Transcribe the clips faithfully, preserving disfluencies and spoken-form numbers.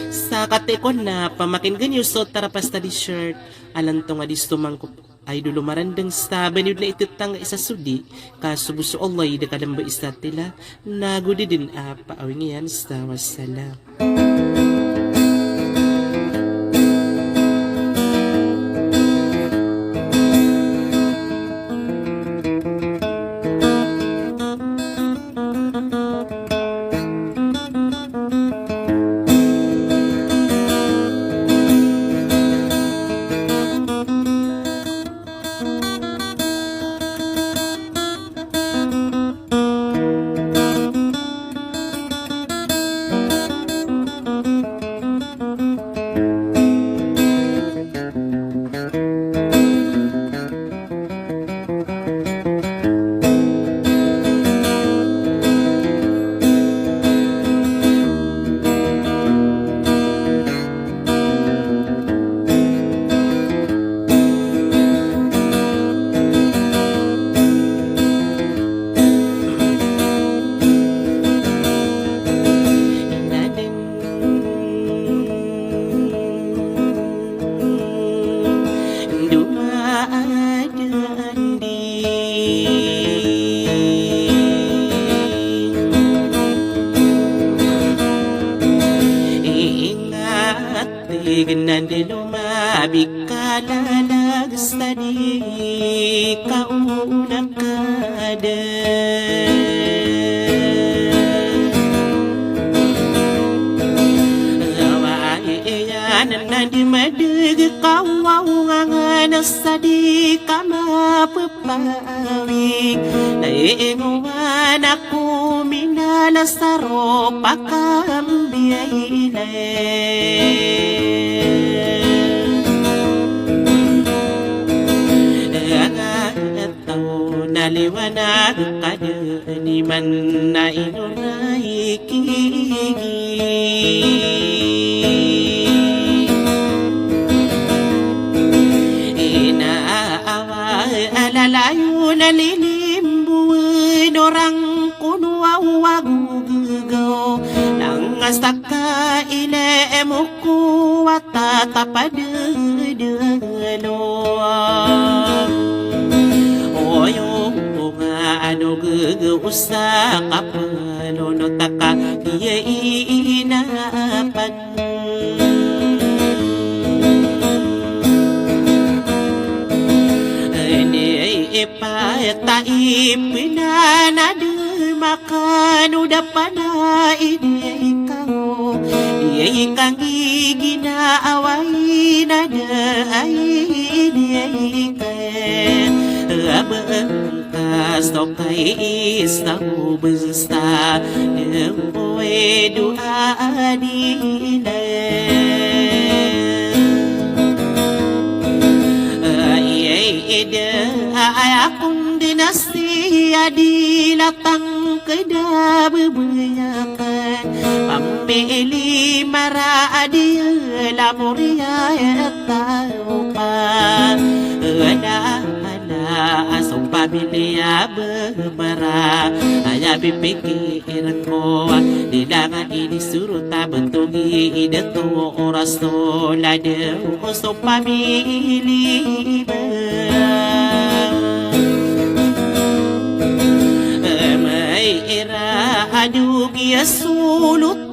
Sa katii ko na pamakinegen iyo so tarapas ta di shirt, alanto nga di stomangkop. Ay dolo marandeng sa bani o dn a itetang isa so di, ka so bo so Allah i da ka dn ba isa tila, nago di dn a paawing iyan sa wassalam. Ndomaadandi. Ingat, tig nan di lomabikalalag sa di ka onakad. Awa iyan nan di madeg ka wawngangan sa di ka mapepawing. Naingowan ako minala sa ropa ka mbiyailan. Taw na liwanag ka dn iman na ino na ikigi. Ina awa a lalayon a lilimboen o rangkono a wagogegaw. Nangasta ka ilemo ko a tatapad dn o. Oyo nga ano gege osa ka pelonot a ka iya inapan. Ini ipatay pinan a di makano da pana ini ikaw. Iya ikang iginaawa ina da ay ini ikaw. Abang Kasto kay isa o basta, deng o edo a adina. Ay, ay, eda, ay, akong dinasti, adi latang keda bebeyakan. Pamili mara adi lamuriya tao pa. Eda, Na a so pamilya bemara, aya pipikir ko, di langan ini surut a bentongi, i dato oras to lade o so pamili ba. Emay ira adog iya sulut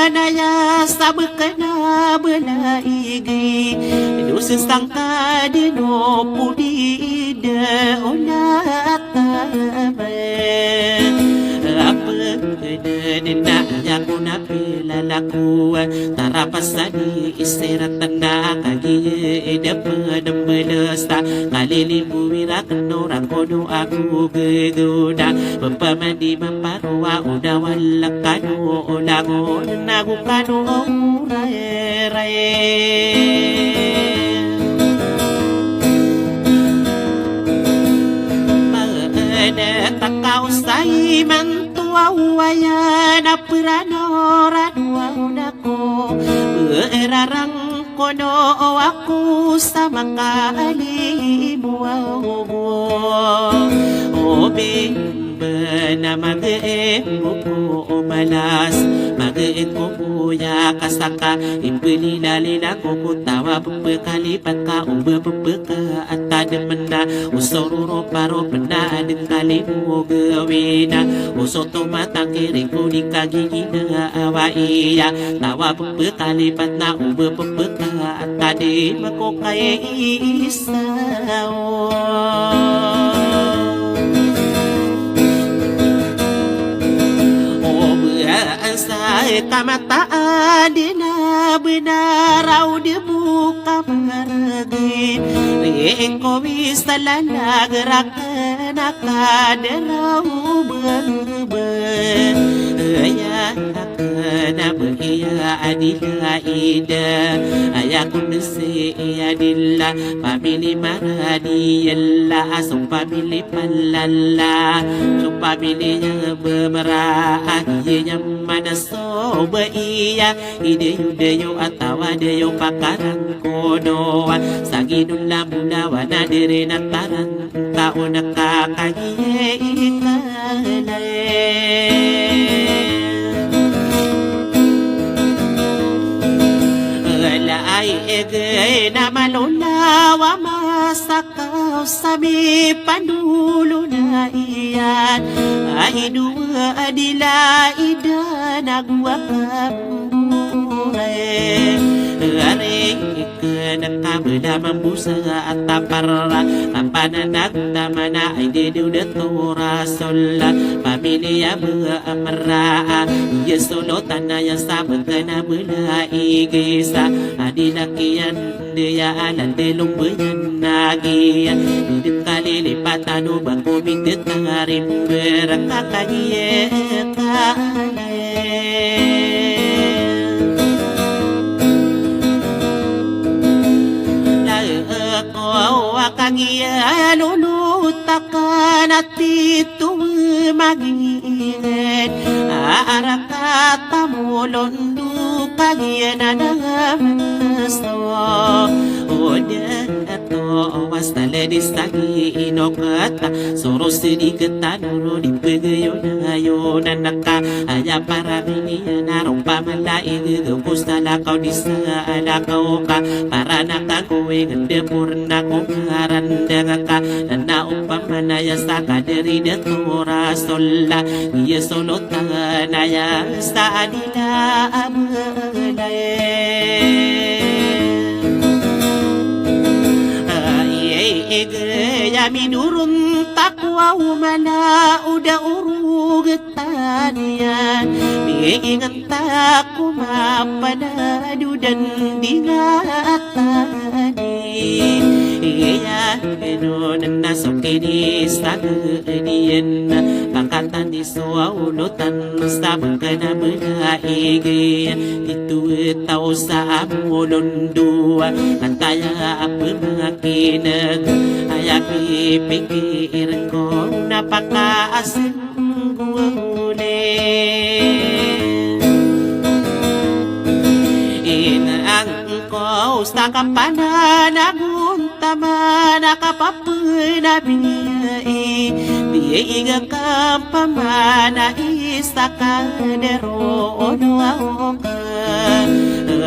Tanaya sabkana bela igi, dosen sangka dino pudi de olatama. Apkede dina yakuna pila lakuan, tarapasadi iserat tanda kagi ede pedem belesta, kalili buwira keno rangkono aku gedona, pepamandi mapar Wa o da walak kano o langon ago kano o uraeray. Maana taka o sa imanto a waya na perano rano a o nako. Berarang kono o ako sa makalim o ago. O bimbe Na magaan ko ko o malas, magaan ko ko ya kasaka, ipelilalilang ko ko taw a pepekalipat ka o bepepeka a tadem na o sororo paro pena a dengkali mo gawina o soto matangkiri ko di kagigina a waiya taw a pepekalipat na o bepepeka a tadem ko kay isa o. O ba an sa kamataan di na benar a o di bo kamaragin. Ri ko wi sa lanag raken a kaderaw bebe. Aya Kena beriya adila ida, aya kondisi iya dila, pamili maradi yala, so pamili palala, so pamili ya bemera, iya nyaman so baiya, ideyo deyo atawa deyo pakarang kono, sa ginolamola wana diri na taran. Taon a kakagiya i kalay. Ala ay egay na malolaw a masakaw sa mipandolo na iyan. Ay dowa a dila idan a gowa kamburay. Ari Kena kabela mambosa a tapar, kapananag tamana ay di di uda to Rasul. Pamili a bea a mera, iya solotan a ya sabot kena bela igisa. Adi na kiyan diya anan di lombeyan na giya. Di di kalilipatan o bangko mitetarim berakakagiya kalay. Lako a kagiya lolot a kanat ito maginged. Arakata molondok a giya na namaso. Oda ato a wasta ledi sagi inokata. Soro sedi ketano ro di pegayo na yo nanaka. Aya para miniya na ro pamalaig ko salakaw di salakaw ka. Para naka ko inged de porna ko ngaran dengaka. Na opama na ya sa kaderi de to Rasul la. Iya solotan a ya sa adila a belay. Ay, ay, ay, gaya minoron ta ko a omana o da orogetan iyan. Miingan ta ko mapanad o dan di nga atani. Iya, ino na so kinistag iyan. Pangkatan di so a olotan sa bangkana belaig. Ito taw sa amolon dowa. Antaya a pemakineg. Aya pipikir ko na pakaaseng gole. Inang ko sa kapananagon taman a kapapenabi. Biyai ga kampamana isa ka dero o dowa o ka.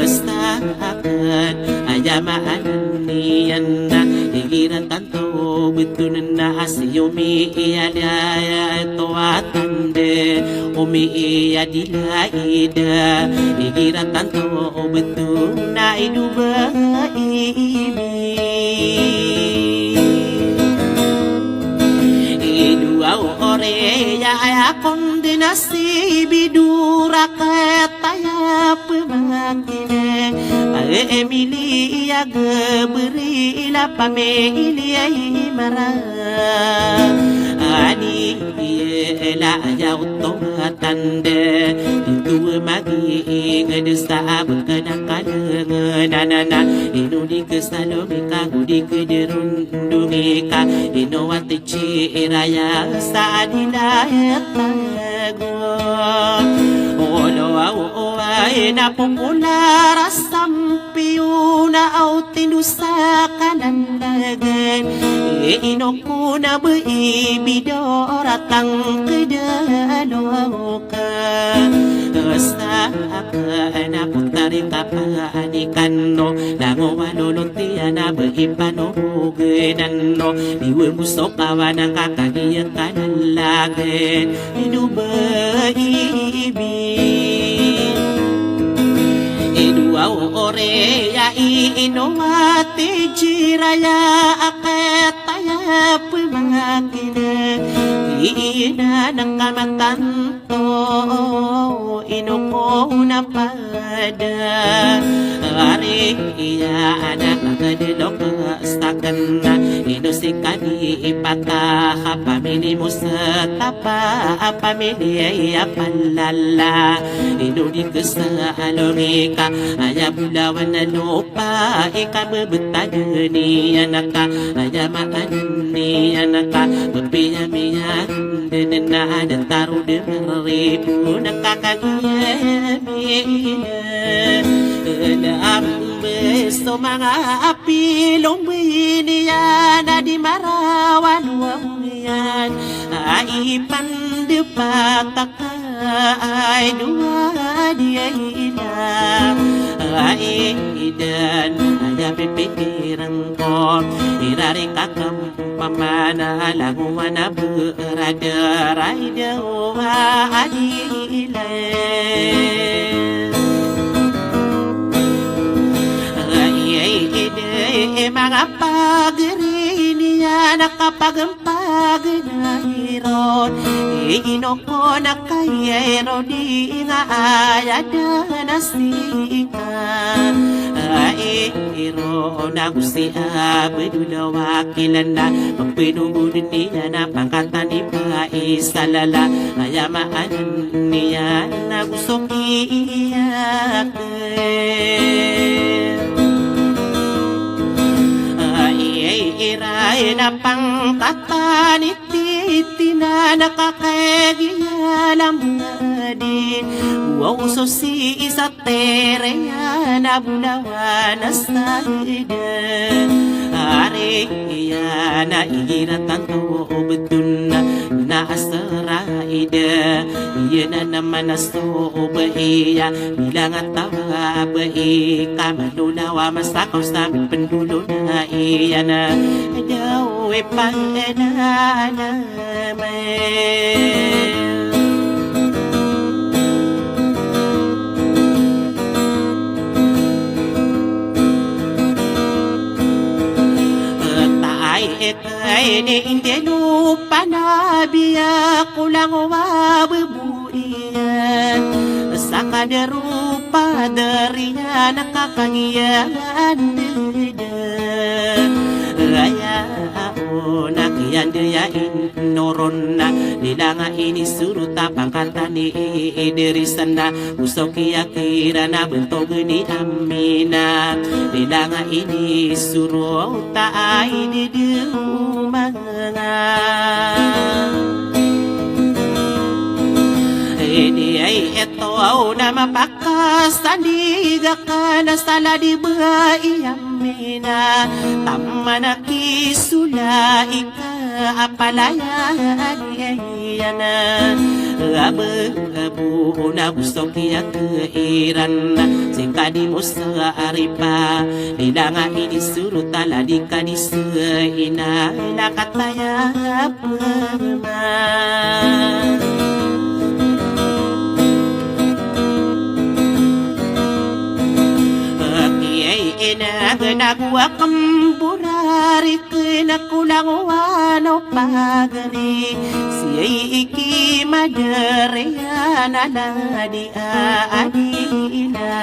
Esta akan aya maanan iyan na igira tanto betunen na asiyo mi iya daya to atande. Omi iya dila ida igira tanto betun na iduba ibi. Iduwa ore ya aya konde na si bidura kataya pemangkine. Pare emili ya geberi la pamili ya imara. Ani iya la aya uto matande. Itu magi inged sa abeng kena kadengen anana. Ino di kesalo mi kago di kederun dungi ka ino wati ci iraya sa adila tago. Olo awo owai na pungkula rasam piyo. na awtin o sa kanan dagan, ino ko na ba ibido ratang kedaloka. Sa aka na ko tari kapanikan no, langowan o lontiyan a ba ipanorognan no, iwe mo so kawan a kakagiya kanan lagan. Ino ba ibi, ino a oriya i ino a tijiraya a ketaya pemangakina. Ina na kamatan to, ino ko na pada. Ari iya anak a kadilok saken, ino si kani ipata a pamini mo sa tapa a pamini iya palala. Ino di kesa alorika aya bulawan ano pa ika bebetad ni anaka aya maan ni anaka bepiya miya denen na ada taro de meribu na kakagiya miya. Ena ambe so manga api lombay niyan a di marawan wawiyan a ipandepat a Ay, duwa di ay ina, ay, idan, aya pipikiran ko, irari kakam pamana, langowan a berada, ray dawa a di ilay. Ay, ay, iday, manga pagari niyan, kapagam pagnairod, ino ko na kaya irod i nga aya da na sika. Ai, iro na go si Abdul Wakil na, pagpinogod niyan a pangkatan i ba i salala, aya maan niyan na go so kiya. Ai, ai, iray na pangkatan i titi na nakakagiya lamadi. Wow, so si isa tereya na bulawan a saida. Ari iya na igira tanto obetun na asara ida. Iya na naman a so ba iya bilang a tawa ba i kamalulawa masakaw sa pendulon a iya na daw e pangenana. Taay e kay ni indeno panabiya ko langowa bebo iyan. Sa kadero paderiyan a kakagiyan deda. Aya o nakiyan deya in noron na, lilanga ini surut a pangkatan i Idris na, go so kiya kiran a bentog ni Amina. Lilanga ini surut a ay dede o manga. Ini ay eto aw na mapakasandiga ka na saladi ba i Amina. Taman a kisola ika a palaya a di aya na. Abe, abe, o na go so kiya kiran. Singkadi mo sa aripa. Lilanga ini surut a ladi ka di sa ina. Ina kataya pema. Aki ay ina gena go a kemborari kena ko langowan o pagari. Sii iki maderiyan a ladi a adila.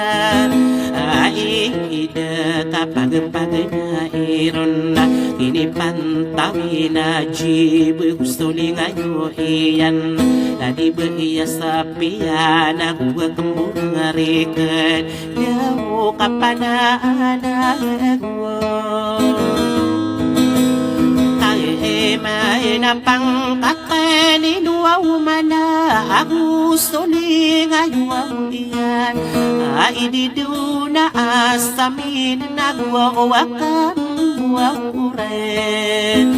Ai ida kapagepagena iron na kinipantawina jibe go so lingayo iyan. Ladi ba iya sapiya na go a kemborari ken. Yaw kapananago. Tae Maina pangkatan i dowa o mala ago soling a dowa iyan. A ididona a samin na gowa o wakam gowa o ren.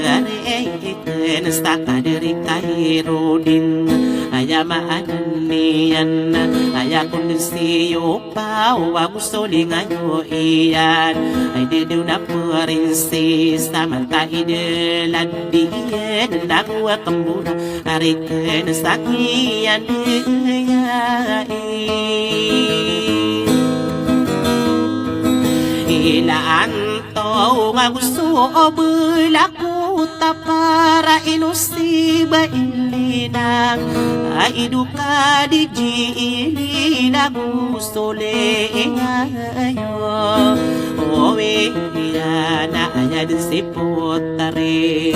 Ari ay iten sa kadari kairodin. Aya maanan iyan. Aya kondisiyo paw ago soling a dowa iyan. Ay didona prinsesa manta idel a diyen na gowa kembora. Ari ken sa kiyan diyai. Ila anto nga goso o belak o tapara ino si ba ilinang. Ay do ka di ji ilinang o soling ayo. Owi iyana aya den si potari.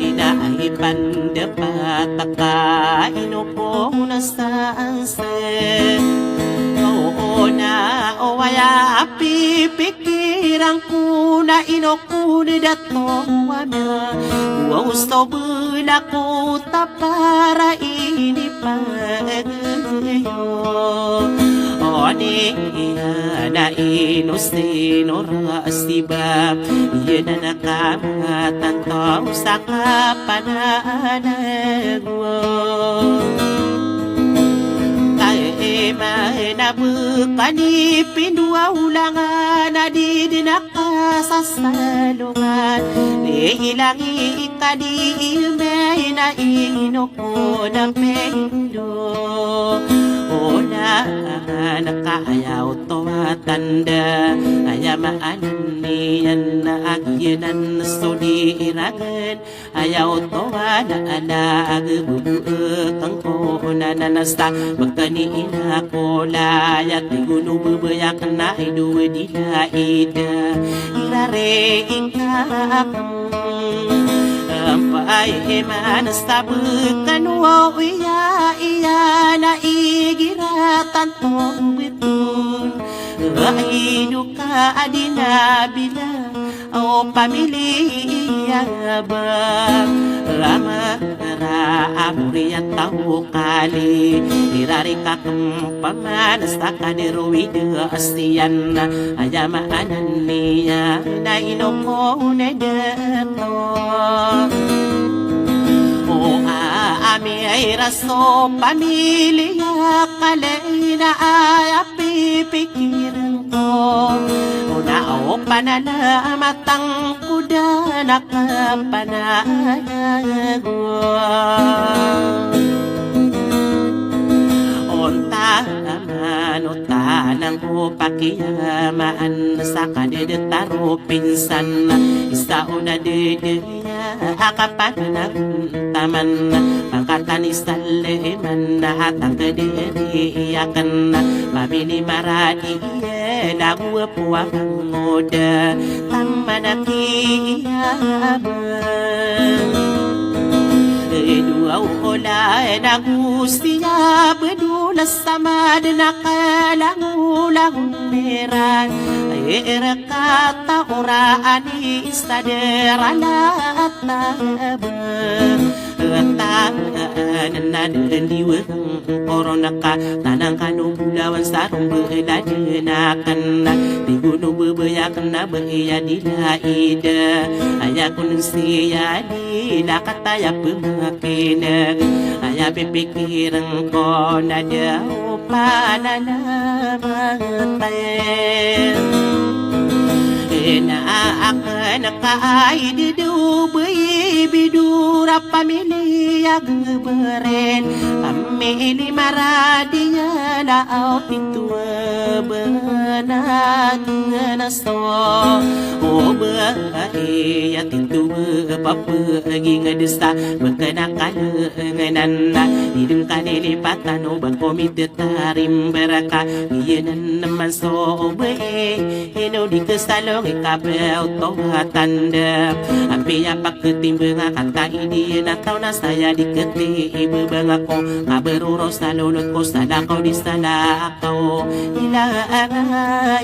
Ina ay pandapat ka ino ko na sa anse. Oo na o aya a pipikiran ko na ino ko na dato wa na. Wa usto belak o tapara ini pag Oni iyana ino sinora siba. Iyana na kamatanto sa kapananago. Kae maina beka ni pindowa olangan a di den a kasasalongan. Di ilangi ka di imaina ino ko na pindo. Olangan ka aya oto a tanda. Aya maanan iyan na agiyanan so di iragen. Aya oto a na ala a gebubu ekang ko na nanasa. Beka ni ina ko laya tigono bebaya kena ido di la ida. Irare ingka Ampai iman sabkan wo iya iyana igira tanto beton. Ay do ka adina bila o pamili iya ba. Amara aburi a taw kali irari ka kempamana sa kadero ida asiyan. Aya maanan iyan na ino ko na dato. O a ami ay raso pamiliya kalay na aya pipikiran ko. O na o pananamat angkoda na kapananago. Onta manotanang ko pakiyamaan sa kadedetaro pinsan. Isa o na dede a kapananago taman. Pangkatan i Saleman a tangkedi di iyaken. Pamini maradi iyan a gowa po a mangoda taman a kiyaba. Idowa o olan a gosiya bedola samad na kalangolangon iran. Irekata oraan i sadera la ataba. Taan na den diwang koron ka tanang kano bolawan sa rombe laden aken. Tigono bebaya kena beya di la ida. Aya konen siya di la kataya pemakineg. Aya pipikiren ko na da o pananamatay. Ina aken ka ay di do bey bidora pamili a geberen. Pamili maradi a la o tito a benaten a so. O bey a tito a papeginged sa beken a kalengenan. Di den kalilipatan o ba komite tarimber ka. Iyanan man so bey. Ino di kesalong i kabew to a tanda. Apiya paketimbang a kanta i di na taw na saya di keti i bebang ako. Kaberoro sa lolot ko sa lakaw di sa lakaw. Ila angay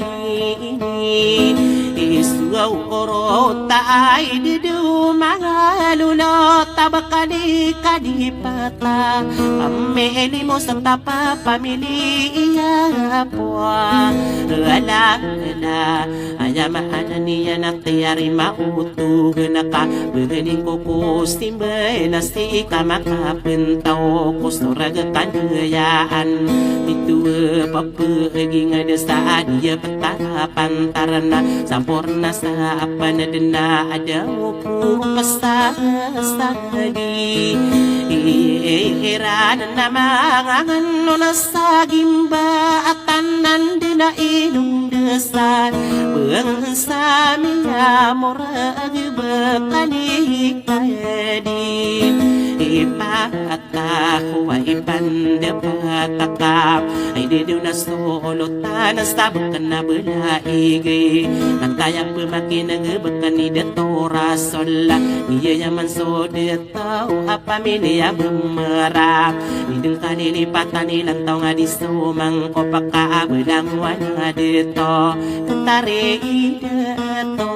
ini. Isowa o rota ay di do manga lolot a ba kadi-kadi pata. Pamili mo sa tapa, pamili iya apo. Ala, ala, aya maana niyan a tiyarima o togen a ka, begen ingko ko simbay na sii ka makapentaw ko sorag a kandayaan. Mitowa papegingan sa adiya peta pantarana, samporna sa apan dena ada o puro kasasagi. Iran na mangangan o nasa gimba a tanan dena inong desa. Bangsa miya morag ba kanikadi. Ipat Takowa i pandapat a ka, ay di do na solotan sa beken a belaig. Nantaya pemakineg beken i dato Rasul, iya yaman so dato a pamili a bemera. Di den kalilipatan i lantaw nga di so mangkopaka a belangowan a dato. Tari i dato.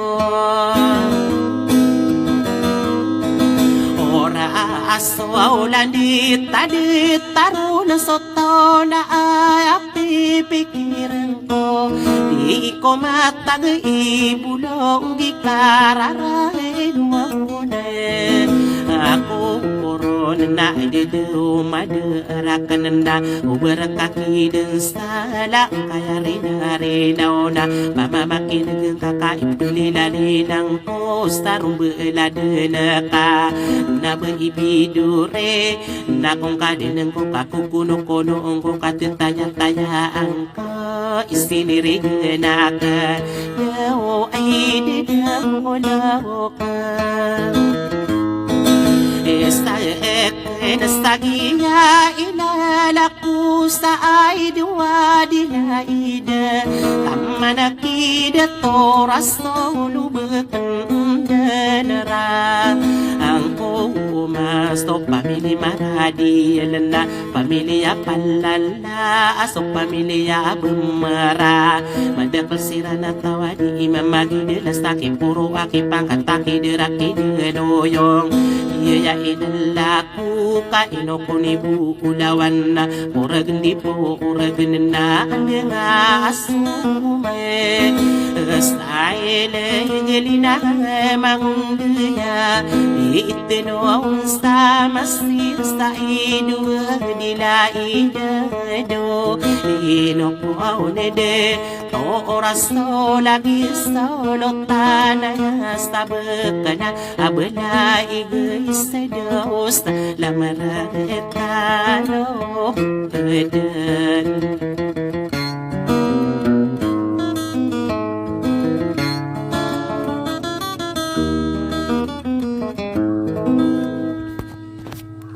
Ora aso a olan di tadi taro na so taw na aya pipikiren ko. Di ko matag i bolog i kararain mo ne. Ako koron na di do made raken nda, o berekaki den sa langkaya rina-rinaw na, pamamakineg ka ka i pelilalinang ko sa rombelad neka. Na ba i bidore, na kong kadeneng ko ka kokonokono, ong ko katetayatayaan ko i sinirigen aken. Yaw ay di da o law ka. Esta ek na sa giya i lalako sa ay dowa di na ida. Taman a ki dato Rasul o beken den ra. Angko mas to pamili maradi lena, pamili a palala, a so pamili a bemera. Madakel siran a taw a di imam a gidelas taki poro a ki pangkat a ki dera ki denoyong. Iya ya i lalako ka ino ko ni bo olawan na, oreg ndi po oreg nena ande nga asome. Style ngelina mangdeya, iteno a onsa masir sa ido dila idado. Ino ko a onede to oras to lagi solotan a sa bekena a belaig i sedos la maragetano eden.